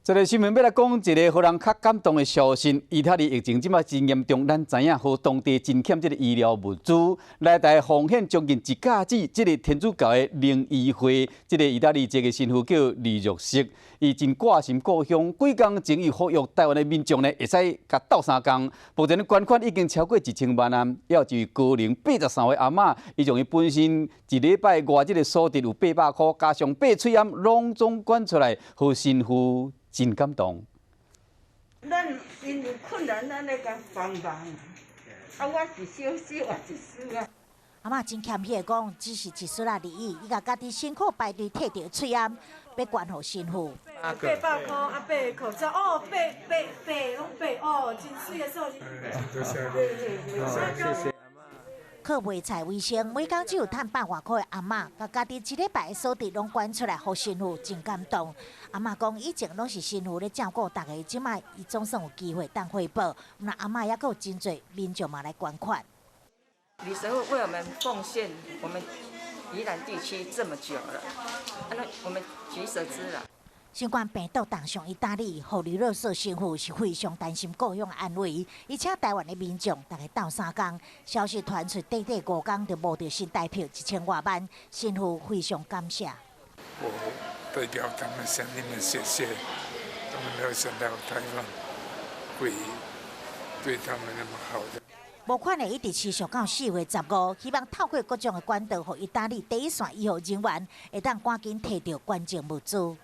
這个新聞欲來講一个予人較感動的消息。意大利疫情這擺真嚴重，咱知影予當地真欠這个醫療物資，來台奉獻將近一甲子，這个天主教的靈醫會，這个意大利籍的神父叫李若瑟，伊真掛心故鄉，幾工前伊呼籲台灣的民眾呢，會使共鬥相共。目前捐款已經超過1000萬啊！猶有一位高齡83歲阿嬤，伊將伊本身一禮拜外這个所得有800箍，加上白喙罨，攏總捐出來，予神父真感動。咱𪜶有困難，咱來共幫忙。啊，我是小小也一絲啊。阿嬤真謙虛的講，只是一絲仔而已。伊共家己辛苦排隊提著喙罨，欲捐予神父。800箍啊，八个口罩哦，八八八攏八哦，真媠的數字。多謝謝謝。靠賣菜為生，每工只有趁百外箍的阿嬤，共家己一禮拜的所得攏捐出來，予神父真感動。阿嬤講，以前攏是神父咧照顧大家，這擺伊總算有機會當回報。那阿嬤猶閣有真濟民眾嘛來捐款。李神父為我們奉獻我們宜蘭地區這麼久了，那我們舉手之勞。新冠病毒重傷意大利，予李若瑟神父是非常擔心故鄉安危，伊請台灣的民眾逐家鬥相共。消息傳出，短短5工就募著新台票1000外萬，神父非常感謝。我代表他們向你們謝謝，他們沒有想到台灣會對他們那麼好的。募款會一直持續到4月15，希望透過各種的管道，予意大利第一線醫護人員會當趕緊提著關鍵物資。